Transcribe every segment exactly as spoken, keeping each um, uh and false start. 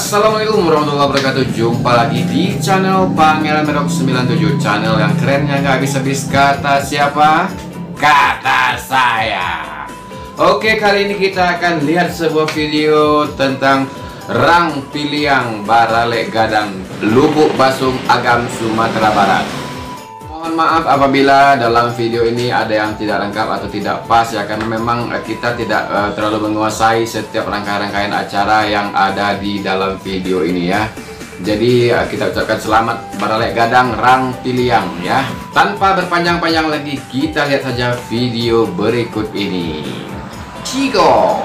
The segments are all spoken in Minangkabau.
Assalamualaikum warahmatullahi wabarakatuh. Jumpa lagi di channel Pangeran Merok sembilan tujuh, channel yang keren, yang gak habis-habis. Kata siapa? Kata saya. Oke, kali ini kita akan lihat sebuah video tentang Rang Piliang Baralek Gadang, Lubuk Basung, Agam, Sumatera Barat. Mohon maaf apabila dalam video ini ada yang tidak lengkap atau tidak pas, ya, karena memang, eh, kita tidak, eh, terlalu menguasai setiap rangkaian-rangkaian acara yang ada di dalam video ini, ya. Jadi, eh, kita ucapkan selamat Baralek Gadang Rang Piliang, ya. Tanpa berpanjang-panjang lagi, kita lihat saja video berikut ini. Cigo!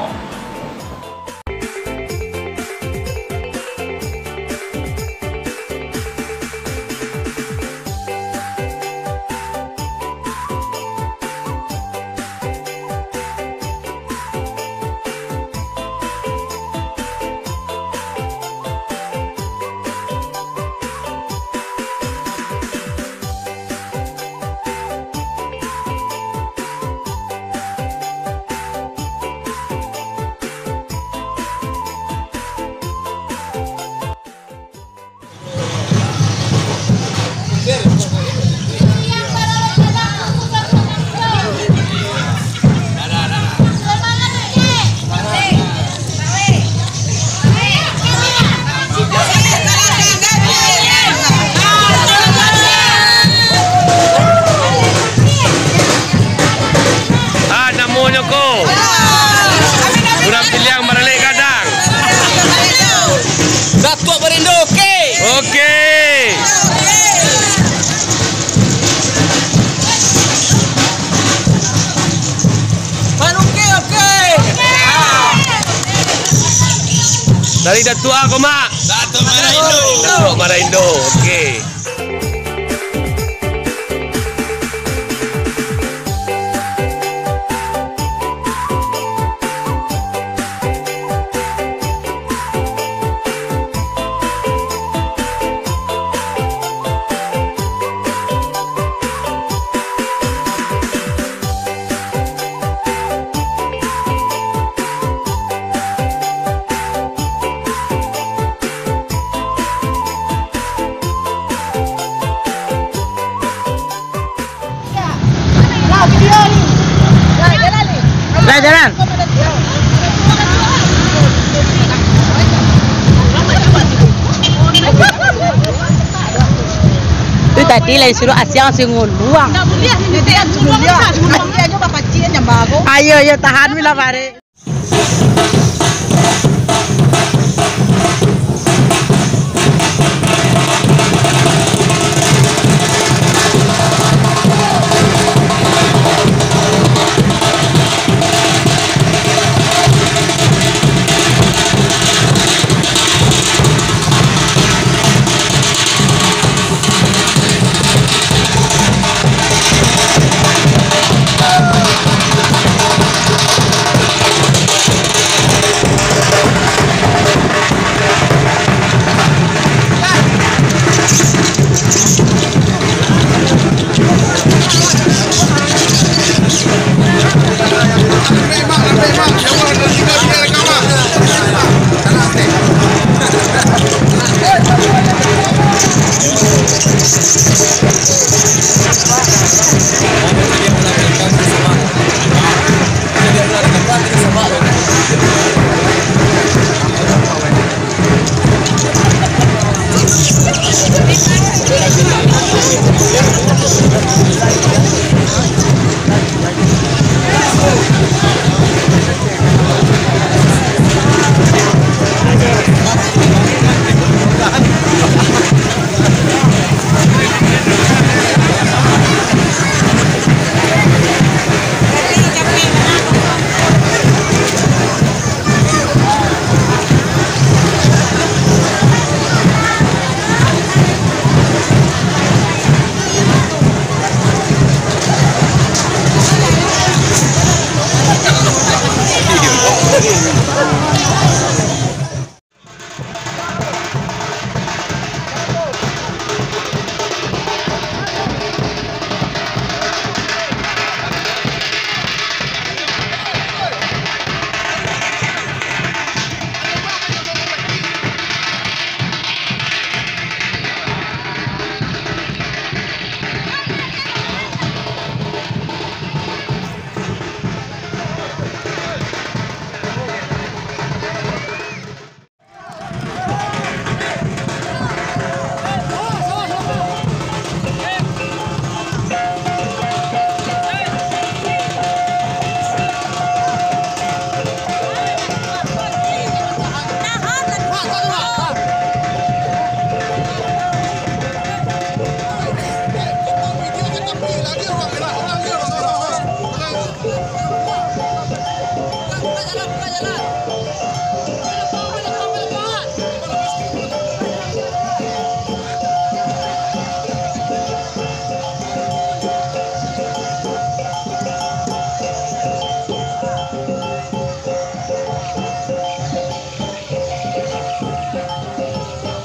Ah, namonyo ko. Urang Piliang Baralek Gadang. Datuak Barindo, oke. Oke. Manuki, oke. Dari Datuak ko, Mak. Datuak Maraindo. Datuak Maraindo, oke. Lah, jalan. Tu tadi lai suruah asiang si nguluang. Ayo, ayo, tahan, Mila, bare.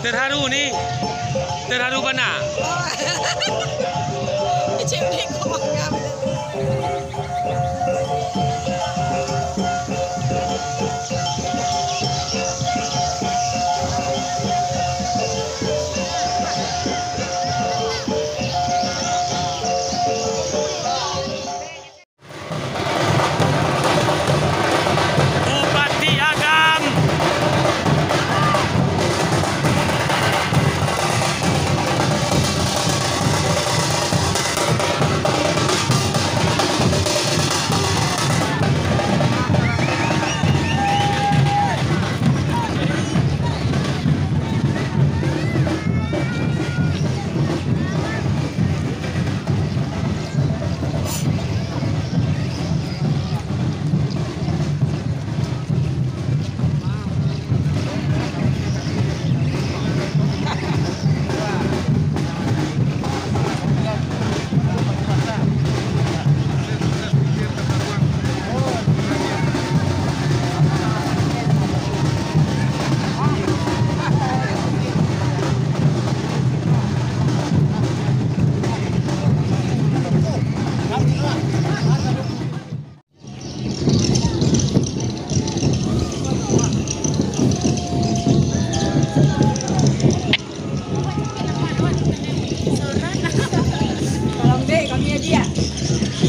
Terharu ni. Terharu bana. Kecil ni kau anggap. Bupati Agam.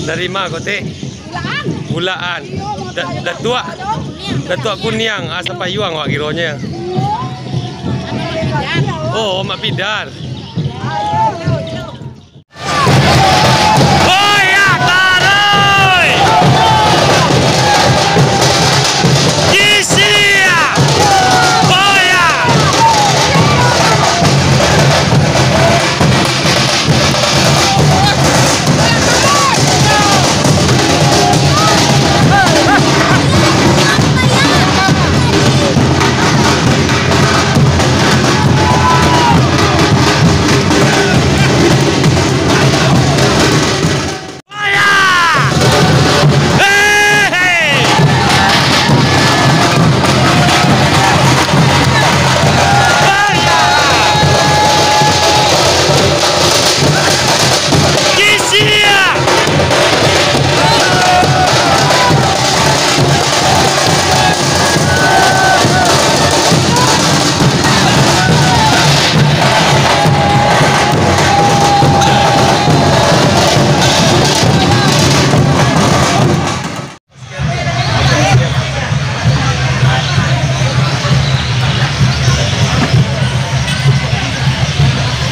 Dari ma ko, Tek? Bulaan. Bulaan. Da-, Datuak, Datuak Kuniang, ah, sapayuang awak kironyo. Oh, Mak Pidar. Boyak taruih! Kisiak! Boyak!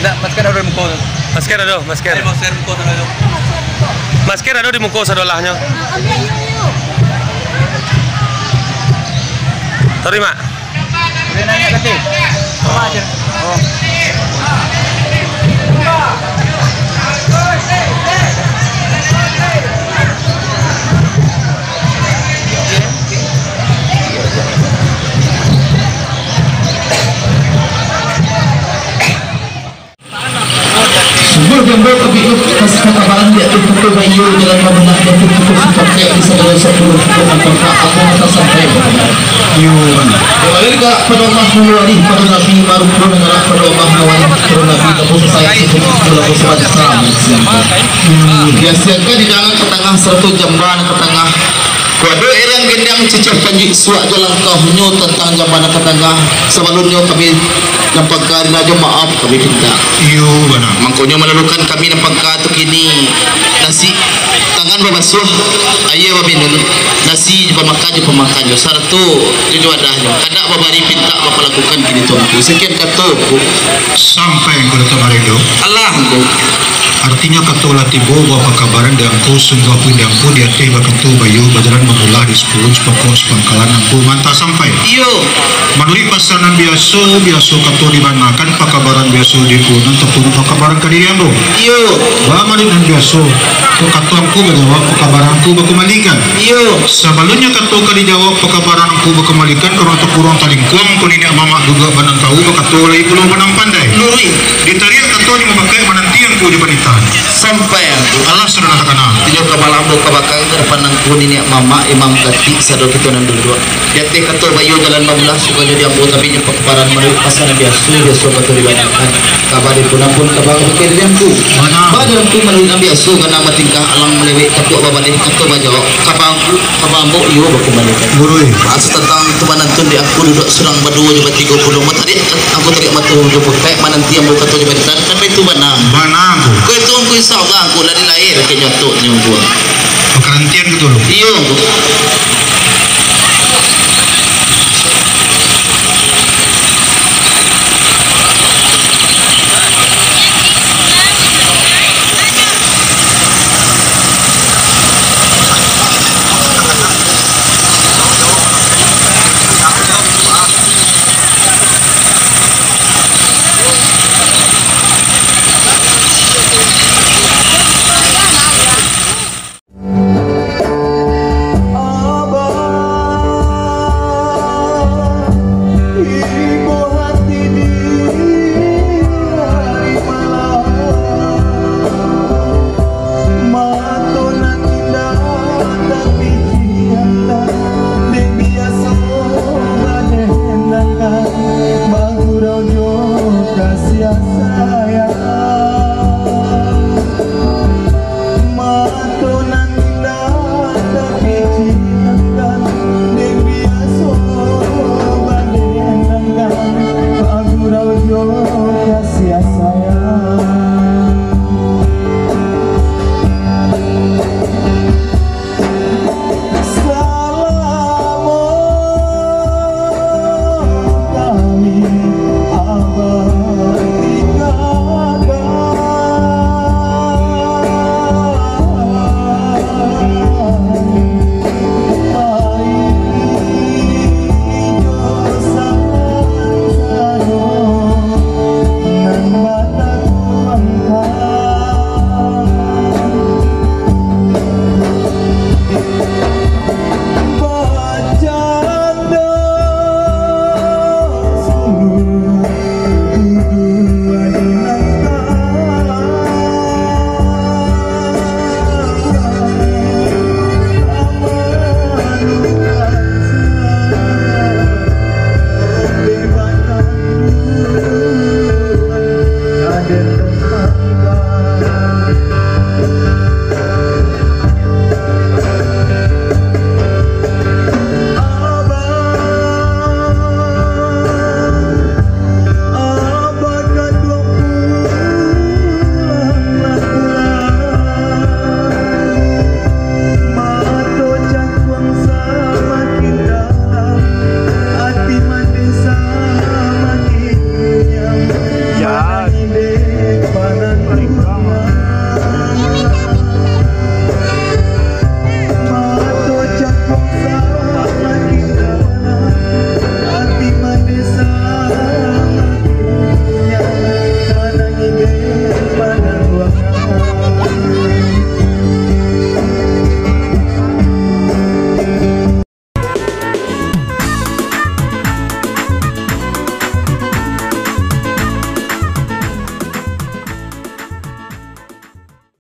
Ndak, masker ado di muko tu. Masker ado, masker. Ayo, masker muko tu ado. Masker ado di muko sadolahnyo. Sorry, Mak. Sungguah jambua tabiut, kasih katabaran di ateh pukul bayo, jalan mamunak dan pukul sipakek di sagalo sapuluah pukul nampak apa mata sampai. Yo, kembali ka pado Allah, mawari pado Nabi, marukun ngarak pado Allah, mawari pado Nabi, lalu sasayang satu, lalu sabanta. Hmm, biasakan di dalam katangah sarato jambua nan katangah. Kok ado eran gendang cicah panjuik suak jo langkahnyo tantang jambua nan katangah. Sabalumnyo kami nan pangka rajo maaf kami pintak. Iyo, bana. Mangkonyo malalukan kami nan pangka tu kini nasi tangan babasuah, aia baminun, nasi bamakan jo pamakannyo, sarato jo wadahnyo. Kandak babari pintak bapalakukan kini tu, Angku. Sakian kato, Angku. Sampai, Angku Datuak Marindo. Alah, Angku. Artinyo kato lah tibo buah pakabaran di angku, sungguah pun di angku di ateh bakato bayo bajalan mamulah di sepuluh sepokok sepangkalan angku mantah sampai. Iyo. Manuruik pasan nan biaso, biaso kato dibanakan pakabaran biaso di punan tapuno pakabaran ka diri ambo. Iyo. Ba manuruik nan biaso, kok kato angku bajawab pakabaran angku bakumbalikan. Iyo. Sabalunnyo kato ka dijawab pakabaran angku bakumbalikan, karano takurang talingkuang ko niniak mamak duduak banang tau bakato lai pulo banang pandai. Nurui. Ditariak katonyo mambakaik mananti angku jo panitahan. Sampai angku. Alah sudah nan takana. Inyo ka malambo ka bakang ka dapan angku niniak mamak imam katik sado kito nan duduak. Di ateh kato bayo jalan mamulah sukonyo di ambo tapi nyo pakabaran manuruik pasan nan biaso, biaso kato dibanakan. Kaba di punan pun kaba ka pakai diri angku. Bana. Ba jalan tu manuruik nan biaso ganang batingkah alang malewek tapuak babaleh kato bajawab. Kaba angku, kaba ambo iyo bakumbalikan. Nurui. Bahas tantang tu manantun di angku duduak surang baduo jo batigo pulo. Mo tadi angku tadi mato jo bukai mananti ambo kato jo baritan kan itu bana. Bana angku. Ko itu angku insya Allah angku lah di lahir ke nyotok nyo angku. Pakarantian gitu loh. Iyo angku.